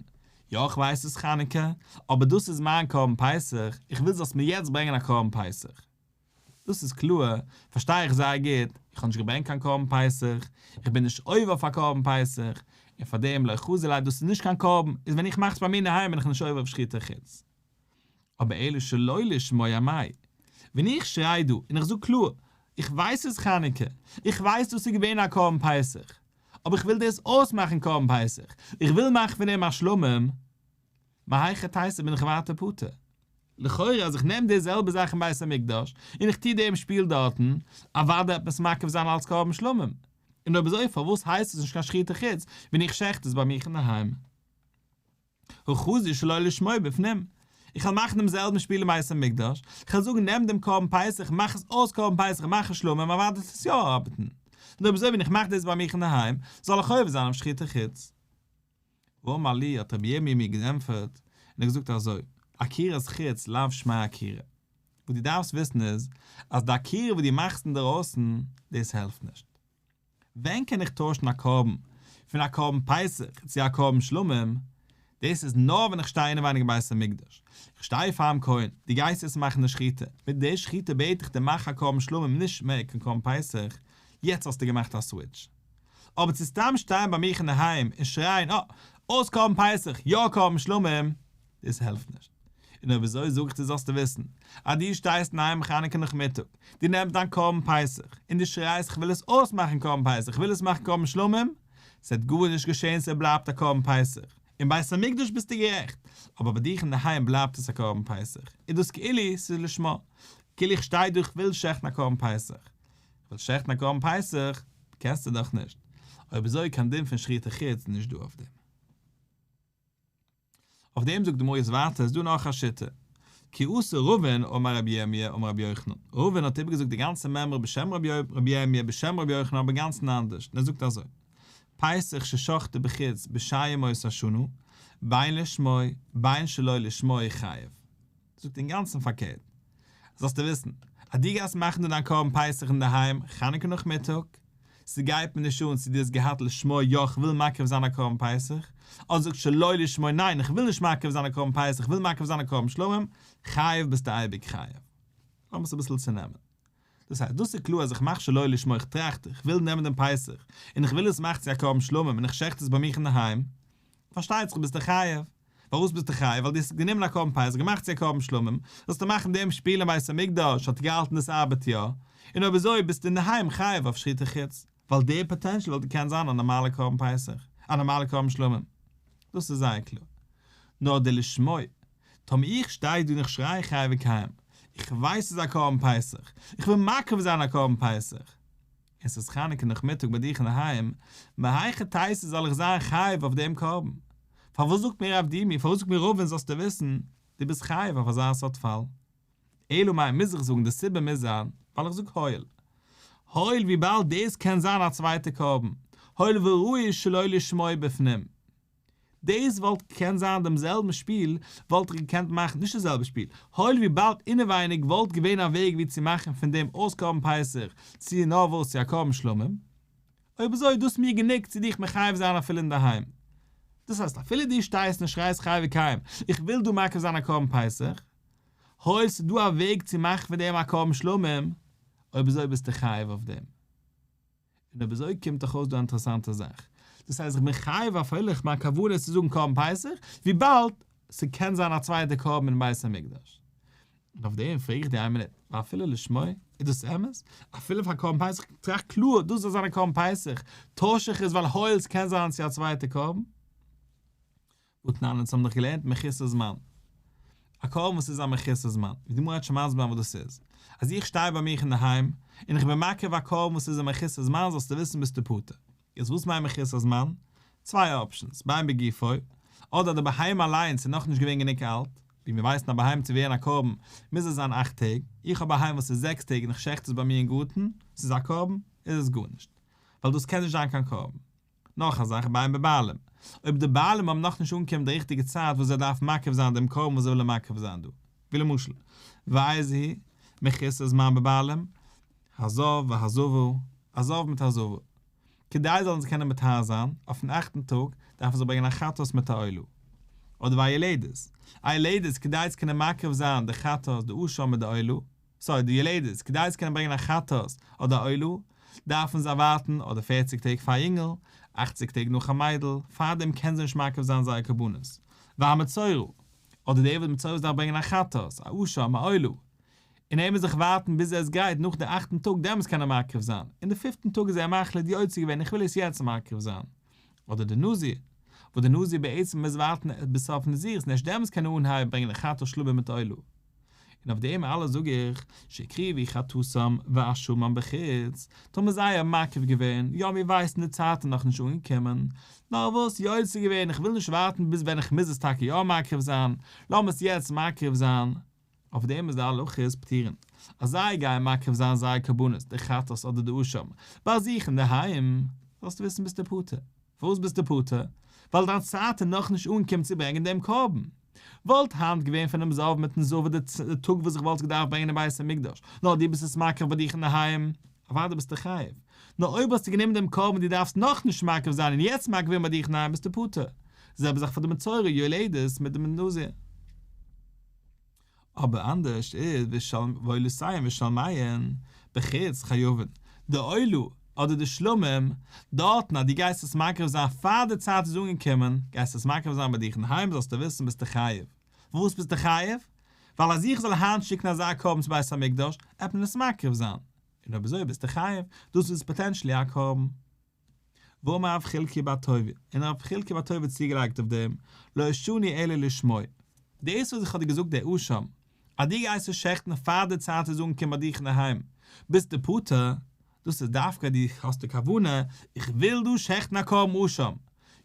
יא איך ווייס ס'איז חנוכה, אבער דאס איז מיין קרבן פסח, איך וויל זאלסט מיר יעצט ברענגען א קרבן פסח. דאס איז קלאר, פארשטיי איך זייער גוט, איך האב נישט געברענגט קיין קרבן פסח, איך בין נישט עובר אויף א קרבן פסח, און פארדעם לא חזי ליה דאס איז נישט קיין קרבן, איז ווען איך מאך עס ביי מיר אינדערהיים בין איך נישט עובר אויף שחוטי חוץ. אבער אלא שלא לשמו אמאי, ווען איך שריי דא און איך זאג קלאר, איך ווייס ס'איז חנוכה, איך ווייס דאס איז געווען א קרבן פסח, אבער איך וויל דאס אויסמאכן קרבן פסח, איך וויל מאכן פון דעם א שלמים, מהיכי תיתי בין איך ווייטער פטור. לכאורה אז איך נעם די זעלבע זאך אין בית המקדש און איך טו דעם שפיל דארטן, אוודאי וועט מען עס מקריב זיין אלץ קרבן שלמים. און אויב אזוי פארוואס הייסט עס נישט קיין שחוטי חוץ ווען איך שעכט עס ביי מיך אינדערהיים? הא חזי שלא לשמו בפנים. איך וועל מאכן דעם זעלבן שפיל אין בית המקדש, איך וועל זאגן נעם דעם קרבן פסח, מאך עס אויס קרבן פסח, מאך עס שלמים, אוודאי וועט עס יא ארבעטן. און אויב אזוי ווען איך מאך דאס ביי מיך אינדערהיים, זאל איך עובר זיין אויף שחוטי חוץ. ואמר לי, האט רבי ירמי' מיר געענטפערט, און ער האט געזאגט אזוי, עקירת חוץ לאו שמיה עקירה. וואס דו דארפסט וויסן איז, אז די עקירה וואס דו מאכסט אינדערויסן, דאס העלפט נישט. ווען קען איך טוישן א קרבן פון א קרבן פסח צו א קרבן שלמים? דאס איז נאר ווען איך שטיי אינעווייניג אין בית המקדש, איך שטיי פאר'ן כהן, דו גייסט יעצט מאכן די שחיטה, מיט די שחיטה בעט איך דיר מאך א קרבן שלמים נישט מער קיין קרבן פסח, יעצט האסטו געמאכט א סוויטש. אבער צו סתם שטיין ביי מיך אינדערהיים און שרייען אה, אויס קרבן פסח, יא קרבן שלמים, דאס העלפט נישט. און אויב אזוי זאג איך דיר זאלסטו וויסן, אז דו שטייסט אינדערהיים חנוכה נאכמיטאג, דו נעמסט דיין קרבן פסח, און דו שרייסט כ'וויל עס אויסמאכן קרבן פסח, כ'וויל עס מאכן קרבן שלמים, ס'וועט גארנישט געשען ס'בלייבט א קרבן פסח. אין בית המקדש ביסטו גערעכט, אבער ביי דיך אינדערהיים בלייבט עס א קרבן פסח, איז דאס כאילו ס'איז לשמה, כאילו איך שטיי דא איך וויל שעכטן א קרבן פסח, כ'וויל שעכטן א קרבן פסח, קענסטו דאך נישט, אויב אזוי קיין דין פון שחוטי חוץ נישט דא אויף דעם. אויף דעם זאגט די גמרא יעצט ווייטער איז דא נאך א שיטה, כי אתא רבין אמר רבי ירמי' אמר רבי יוחנן, רבין האט איבערגעזאגט די גאנצע מימרא בשם רבי ירמי' בשם רבי יוחנן אבער אינגאנצן אנדערש, און ער זאגט אזוי, פסח ששחטו בחוץ בשאר ימות השנה, בין לשמו בין שלא לשמו חייב. זאגט אינגאנצן פארקערט, זאלסטו וויסן, אז דו גייסט מאכן דא דיין קרבן פסח אינדערהיים חנוכה נאכמיטאג, ס'גייט מיר נישט אן צו דו האסט געהאט לשמו יא כ'וויל מקריב זיין א קרבן פסח, אדער זאגסט שלא לשמו ניין כ'וויל נישט מקריב זיין א קרבן פסח כ'וויל מקריב זיין א קרבן שלמים, חייב ביסטו אייביג חייב. לאמיר עס אביסל צונעמען. דאס הייסט, דאס איז קלאר אז איך מאך שלא לשמו איך טראכט איך וויל נעמען דעם פסח און איך וויל עס מאכן צו א קרבן שלמים און איך שעכט עס ביי מיך אינדערהיים, פארשטייט זיך ביסטו חייב. פארוואס ביסטו חייב? ווייל דו האסט גענומען א קרבן פסח געמאכט צו א קרבן שלמים, זאלסטו מאכן דעם שפיל אין בית המקדש, האט געהאלטן דאס ארבעט יא, און אויב אזוי ביסטו אינדערהיים חייב אויף שחוטי חוץ, ווייל דער פאטענשל וואלט געקענט זיין א נארמאלע קרבן פסח, א נארמאלע קרבן שלמים. דאס איז זייער קלאר. נאר די לשמו, טאמער איך שטיי דא און איך שריי חי וקיים, איך ווייס ס'איז א קרבן פסח, איך וויל מקריב זיין א קרבן פסח, און ס'איז חנוכה נאכמיטאג ביי דיך אינדערהיים, מהיכי תיתי זאל איך זיין חייב אויף דעם קרבן? פארוואס זאגט מיר רב דימי, פארוואס זאגט מיר רבין זאלסטו וויסן, דו ביסט חייב אויף אזא סארט פאל? אלא מאי מוז איך זאגן די סיבה מוז זיין ווייל איך זאג הואיל. הואיל וויבאלד דאס קען זיין א צווייטע קרבן, הואיל וראוי שלא לשמו בפנים. דאס וואלט געקענט זיין דעם זעלבן שפיל וואלט איך געקענט מאכן, נישט די זעלבע שפיל, הואיל וויבאלד אינעווייניג וואלט געווען א וועג ווי צו מאכן פון דעם אויס קרבן פסח צו נאר וואס צו א קרבן שלמים, אויב אזוי איז דאס מיר גענוג צו דיך מחייב זיין אפילו אינדערהיים. דאס הייסט אפילו דו שטייסט און שרייסט חי וקיים איך וויל דא מקריב זיין א קרבן פסח, הואיל ס'איז דא א וועג צו מאכן פון דעם א קרבן שלמים, אויב אזוי ביסטו חייב אויף דעם. און אויב אזוי קומט דאך אויס דא א אינטערעסאנטע זאך, דאס הייסט איך בין חייב אפילו איך מיין כוונה איז צו זאגן קרבן פסח, וויבאלד ס'קען זיין א צווייטע קרבן אין בית המקדש. און אויף דעם פרעג איך דיר איין מינוט, ואפילו לשמו, איז דאס אמת? אפילו פאר קרבן פסח, טראכט קלאר, דאס זאל זיין א קרבן פסח, טויש איך עס ווייל הואיל ס'קען זיין צו א צווייטע קרבן? והתנן אונז האבן דאך געלערנט מחוסר זמן. א קרבן וואס איז א מחוסר זמן, ווי די גמרא וועט שוין מסביר זיין וואס דאס איז. אז איך שטיי ביי מיך אינדערהיים, און איך בין מקריב א קרבן וואס איז א מחוסר זמן זאלסטו וויסן ביסטו פטור. יעצט וואס מיינט מחוסר זמן? צוויי options, בין בגופו, אדער די בהמה אליינס איז נאכנישט געווען גענוג אלט, ווי מיר ווייסן א בהמה צו ווערן א קרבן מוז עס זיין אכט טעג, איך האב א בהמה וואס איז זעקס טעג און איך שעכט עס ביי מיר אין גארטן, ס'איז א קרבן? איז עס גארנישט. ווייל דאס קען נישט זיין קיין קרבן. נאך א זאך בין בבעלים, אויב די בעלים האבן נאכנישט אנגעקומען די ריכטיגע צייט וואס זיי דארפן מקריב זיין דעם קרבן וואס זיי ווילן מקריב זיין דא, ווי למשל, ואיזהו מחוסר זמן בבעלים, הזב והזבה, א זב מיט א זבה, כדי זאלן זיי קענען מטהר זיין, אויפן אכטן טאג דארפן זיי ברענגען א חטאת מיט א עולה. אדער והיולדת, א יולדת כדי צו קענען מקריב זיין די חטאת די אשם מיט די עולה, סארי די יולדת, כדי צו קענען ברענגען א חטאת אדער א עולה, דארפן זיי ווארטן אדער פערציג טעג פאר א יונגל, אכציג טעג נאך א מיידל, פארדעם קענען זיי נישט מקריב זיין זייער קרבנות. והמצורע, אדער דער וואס מצורע דארף ברענגען א חטאת, א אשם, א עולה, און ער מוז זיך ווארטן ביז ער איז גרייט נאך די אכטן טאג דעמאלטס קען ער מקריב זיין, און די פיפטן טאג איז ער מחליט יוצא געווען איך וויל עס יעצט מקריב זיין. אדער די נזיר, וואס די נזיר בעצם מוז ווארטן ביז סוף נזירות און ערשט דעמאלטס קען ער אנהייבן ברענגען די חטאת שלמים מיט עולה. און אויף דעם אלעס זאג איך, שהקריבו חטאתם ואשמם בחוץ, טאמער זיי האבן מקריב געווען, יא מיר ווייסן די צייט איז נאכנישט אנגעקומען, נאר וואס יוצא געווען איך וויל נישט ווארטן ביז ווען איך מוז עס טאקע יא מקריב זיין, לאמיר עס יעצט מקריב זיין. אויף דעם איז די הלכה איז פטורין, אז זיי גייען מקריב זיין זייער קרבנות, די חטאת אדער די אשם, ביי זיך אינדערהיים, זאלסטו וויסן ביסטו פטור. פארוואס ביסטו פטור? ווייל דיין צייט איז נאכנישט אנגעקומען צו ברענגען דעם קרבן. וואלט היינט געווען פונעם זב מיטן זבה די טאג וואס איך וואלט געדארפט ברענגען אין בית המקדש, נאר דו ביסט עס מקריב ביי דיך אינדערהיים, אוודאי ביסטו חייב. נאר אויב האסטו גענומען דעם קרבן און דו דארפסט נאכנישט מקריב זיין און יעצט מקריב ווערן ביי דיך אינדערהיים ביסטו פטור. די זעלבע זאך פאר די מצורע יולדת מיט דעם נזיר. אבער אנדערש איז ועולותיהן ושלמיהן בחוץ חייבין, די עולה אדער די שלמים, דארטן אז דו גייסט עס מקריב זיין פאר די צייט איז אנגעקומען, גייסטו עס מקריב זיין ביי דיך אינדערהיים זאלסטו וויסן ביסטו חייב. פארוואס ביסטו חייב? ווייל אז איך זאל היינט שיקן אזא קרבן צו בית המקדש, עט מען עס מקריב זיין, און אויב אזוי ביסטו חייב, דאס איז potentially א קרבן. ואמר רב חלקיה בר טוביה, און רב חלקיה בר טוביה האט צוגעלייגט אויף דעם, לא שנו אלא לשמו. דאס וואס איך האב דיר געזאגט דער אשם, אז דו גייסט עס שעכטן פאר די צייט איז אנגעקומען ביי דיך אינדערהיים, ביסטו פטור, דאס איז דווקא דו האסט די כוונה, איך וויל דא שעכטן א קרבן אשם,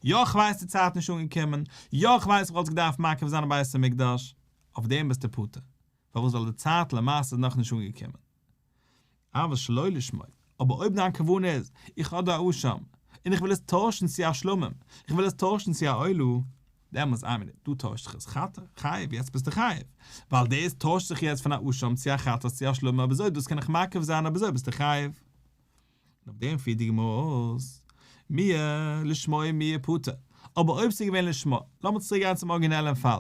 יא כ'ווייס די צייט נישט אנגעקומען, יא כ'ווייס איך וואלט עס געדארפט מקריב זיין אין בית המקדש, אויף דעם ביסטו פטור. פארוואס ווייל די צייט למעשה איז נאכנישט אנגעקומען. אבל שלא לשמו, אבער אויב דיין כוונה איז, איך האב דא א אשם, און איך וויל עס טוישן צו א שלמים, איך וויל עס טוישן צו א עולה, דעמאלטס איין מינוט, דא טוישט זיך עס, חטא, חייב, יעצט ביסטו חייב, ווייל דאס טוישט זיך יעצט פון א אשם צו א חטאת צו א שלמים, אויב אזוי דאס קען איך מקריב זיין, אויב אזוי ביסטו חייב. און אויף דעם פירט די גמרא אויס, מיהו לשמו מיהו פטור, אבער אויב ס'איז געווען לשמו, לאמיר צוריק גיין צום ארגינעלען פאל,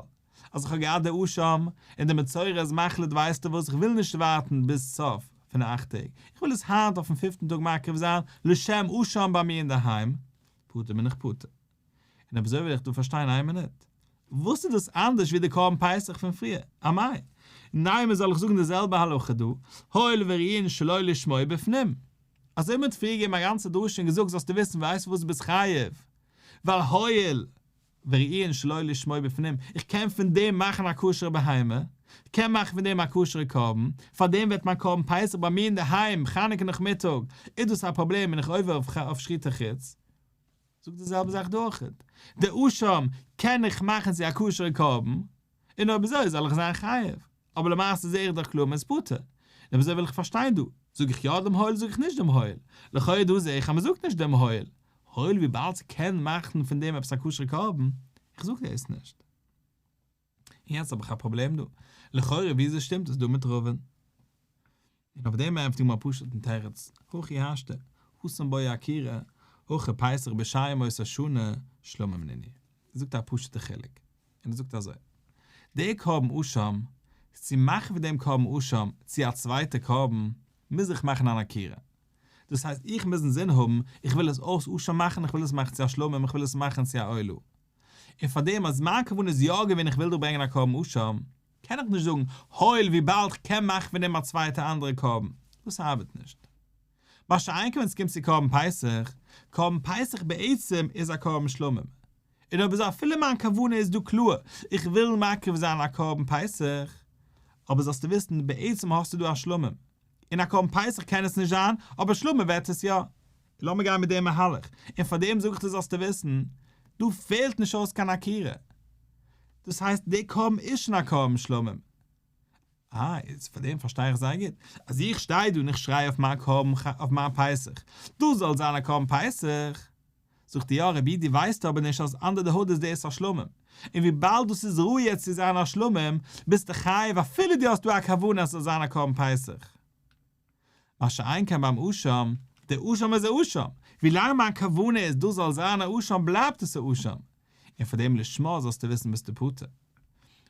אז איך האב געהאט די אשם, און די מצורע איז מחליט ווייסטו וואס איך וויל נישט ווארטן ביז סוף פון די אכט טעג, איך וויל עס היינט אויפן פיפטן טאג מקריב זיין לשם אשם ביי מיר אינדערהיים, פטור בין איך פטור. און אויב אזוי וויל איך דא פארשטיין איין מינוט, וואס איז דאס אנדערש ווי די קרבן פסח פון פריער? אמאי? נימא זאל איך זאגן די זעלבע הלכה דא, הואיל וראויין שלא לשמו בפנים. אזוי מען האט פריער געגעבן א גאנצע דרשה און געזאגט זאלסטו וויסן ווייסט וואס ביסט חייב, ווייל הואיל וראויין שלא לשמו בפנים, איך קען פון דעם מאכן א כשר'ע בהמה, איך קען מאכן פון דעם א כשר'ע קרבן, פאר דעם ווערט מיין קרבן פסח ביי מיר אינדערהיים חנוכה נאכמיטאג, איז דאס א פראבלעם בין איך עובר אויף שחוטי חוץ? זאגט די זעלבע זאך דא אויכעט, די אשם קען איך מאכן צו א כשר'ע קרבן, און אויב אזוי זאל איך זיין חייב, אבער למעשה זעה איך דאך קלאר מ'איז פטור, און אויב אזוי וויל איך פארשטיין דא, זאג איך יא דעם הואיל זאג איך נישט דעם הואיל, לכאו' דא זעה איך אז מ'זאגט נישט דעם הואיל, הואיל וויבאלד ס'קען מאכן פון דעם עפעס א כשר'ע קרבן, איך זאג דאס נישט. און יעצט האב איך א פראבלעם דא, לכאורה וויאזוי שטימט עס דא מיט רבין? און אויף דעם ענטפערט די גמרא א פשוט'ן תירוץ, הכי השתא, התם בעי עקירה, הכא פסח בשאר ימות השנה, שלמים נינהו. ער זאגט א פשוט'ע חילוק, און ער זאגט אזוי, דער קרבן אשם, צו מאכן פון דעם קרבן אשם צו א צווייטע קרבן, מוז איך מאכן אן עקירה. דאס הייסט איך מוז אינזין האבן, איך וויל עס אויס אשם מאכן, איך וויל עס מאכן צו א שלמים, איך וויל עס מאכן צו א עולה. און פארדעם אז מיין כוונה איז יא געווען איך וויל דא ברענגען א קרבן אשם, קען איך נישט זאגן הואיל וויבאלד כ'קען מאכן פון דעם א צווייטע אנדערע קרבן, דאס ארבעט נישט. מה שאין כן ווען ס'קומט צו קרבן פסח, קרבן פסח בעצם איז א קרבן שלמים, און אויב אזוי אפילו מיין כוונה איז דא קלאר איך וויל מקריב זיין א קרבן פסח, אבער זאלסטו וויסן בעצם האסטו דא א שלמים, און א קרבן פסח קען עס נישט זיין, אבער שלמים ווערט עס יא. לאמיר גיין מיט דעם מהלך, און פאר דעם זאג איך דיר זאלסטו וויסן, דא פעלט נישט אויס קיין עקירה. דאס הייסט דער קרבן איז שוין א קרבן שלמים. אה, איז פאר דעם פארשטיי איך זייער גוט, אז איך שטיי דא און איך שריי אויף מיין קרבן, אויף מיין פסח, דאס זאל זיין א קרבן פסח, זאגט ער יא רבי דו ווייסט אבער נישט אז under the hood איז דאס א שלמים, און וויבאלד דאס איז ראוי יעצט צו זיין א שלמים, ביסטו חייב אפילו דו האסט דא א כוונה אז ס'זאל זיין א קרבן פסח. מה שאין כן ביים אשם, דער אשם איז א אשם, ווילאנג מיין כוונה איז דאס זאל זיין א אשם בלייבט עס א אשם, און פאר דעם לשמה זאלסטו וויסן ביסטו פטור.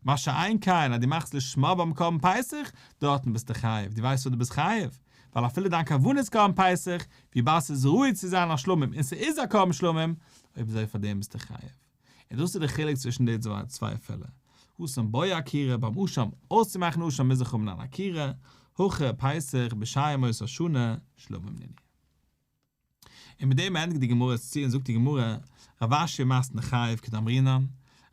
מה שאין כן אז דו מאכסט לשמה ביים קרבן פסח, דארטן ביסטו חייב, דו ווייסט וואס דו ביסט חייב, ווייל אפילו דיין כוונה איז קרבן פסח, וויבאלד ס'איז ראוי צו זיין א שלמים און ס'איז א קרבן שלמים, אויב אזוי פאר דעם ביסטו חייב. און דאס איז די חילוק צווישן די צוויי פעלער. התם בעי עקירה ביים אשם, אויסצומאכן אשם מוז איך האבן אן עקירה, הכא פסח בשאר ימות השנה שלמים נינהו. און מיט דעם ענדיגט די גמרא עס צו און זאגט די גמרא, רב אשי מתני חייב כדאמרינן,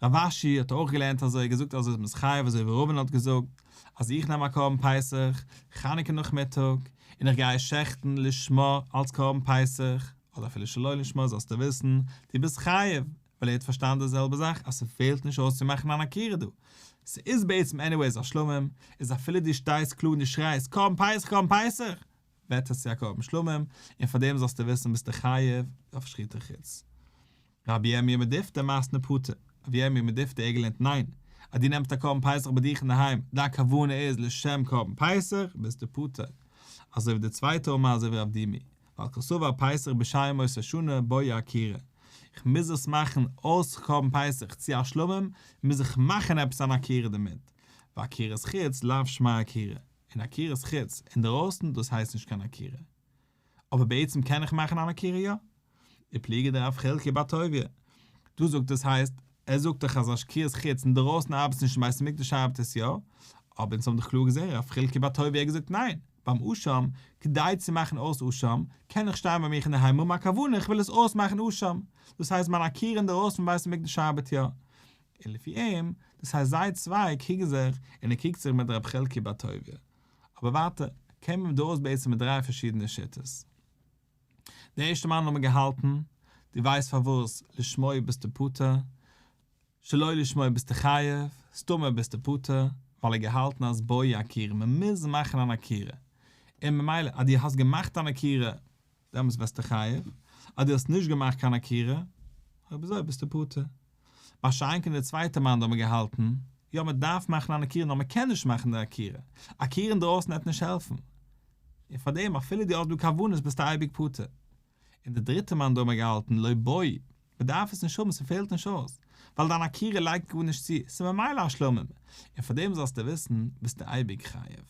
רב אשי האט אויך געלערנט אזוי, געזאגט אז מ'איז חייב אזוי ווי רבין האט געזאגט, אז איך נעם א קרבן פסח, חנוכה נאכמיטאג, און איך גיי עס שעכטן לשמה אלס קרבן פסח, אדער אפילו שלא לשמה זאלסטו וויסן, דו ביסט חייב, ווייל ער האט פארשטאנען די זעלבע זאך אז ס'פעלט נישט אויס צו מאכן אן עקירה דא, ס'איז בעצם anyways א שלמים, איז אפילו דו שטייסט קלאר און דו שרייסט קרבן פסח קרבן פסח! ווערט עס צו א קרבן שלמים, און פאר דעם זאלסטו וויסן ביסטו חייב אויף שחוטי חוץ. רבי ירמי' מדיפתי מתני פטור, רבי ירמי' מדיפתי ער געלערנט ניין, אז דו נעמסט א קרבן פסח ביי דיך אינדערהיים, דיין כוונה איז לשם קרבן פסח, ביסטו פטור. אזוי ווי די צווייטע אמר אזוי ווי רב דימי, ווייל קסבר פסח בשאר ימות השנה בעי עקירה, איך מוז עס מאכן אויס קרבן פסח צו א שלמים, מוז איך מאכן עפעס אן עקירה דערמיט, ועקירת חוץ לאו שמיה עקירה. און עקירת חוץ אינדערויסן דאס הייסט נישט קיין עקירה. אבער בעצם קען איך מאכן אן עקירה יא. ופליגא דרב חלקיה בר טוביה. דא זאגט דאס הייסט, ער זאגט דאך אז עקירת חוץ אינדערויסן ארבעט נישט אין בית המקדש ארבעט עס יא, אבער אונז האבן דאך קלאר געזען רב חלקיה בר טוביה האט געזאגט ניין, ביים אשם, כדי צו מאכן אויס אשם, קען איך שטיין ביי מיך אינדערהיים אן מיין כוונה איך וויל עס אויסמאכן אשם, דאס הייסט מיין עקירה אינדערויסן פון בית המקדש ארבעט יא. און לפי אים, דאס הייסט זיי צוויי קריגן זיך און ער קריגט זיך מיט רב חלקיה בר טוביה. אבער ווייטער, קומען מיר דא אויס בעצם מיט דריי פארשידענע שיטות. די ערשטע מאן האט מען געהאלטן, דו ווייסט פארוואס לשמו ביסטו פטור, שלא לשמו ביסטו חייב, סתמא ביסטו פטור, ווייל ער האט געהאלטן אז בעי עקירה, מען מוז מאכן אן עקירה, און ממילא אז דו האסט געמאכט אן עקירה, דעמאלטס ווערסטו חייב, אז דו האסט נישט געמאכט קיין עקירה, אויב אזוי ביסטו פטור. מה שאין כן די צווייטע מאן דאמר געהאלטן, יא מען דארף מאכן אן עקירה נאר מען קען נישט מאכן די עקירה, עקירה אינדרויסן וועט נישט העלפן, און פארדעם אפילו דו האסט דא כוונות ביסטו אייביג פטור. און די דריטע מאן דאמר געהאלטן, לא בעי, מען דארף עס נישט האבן ס'פעלט נישט אויס, ווייל דיין עקירה לייגט גארנישט צו, ס'איז ממילא א שלמים, און פארדעם זאלסטו וויסן ביסטו אייביג חייב.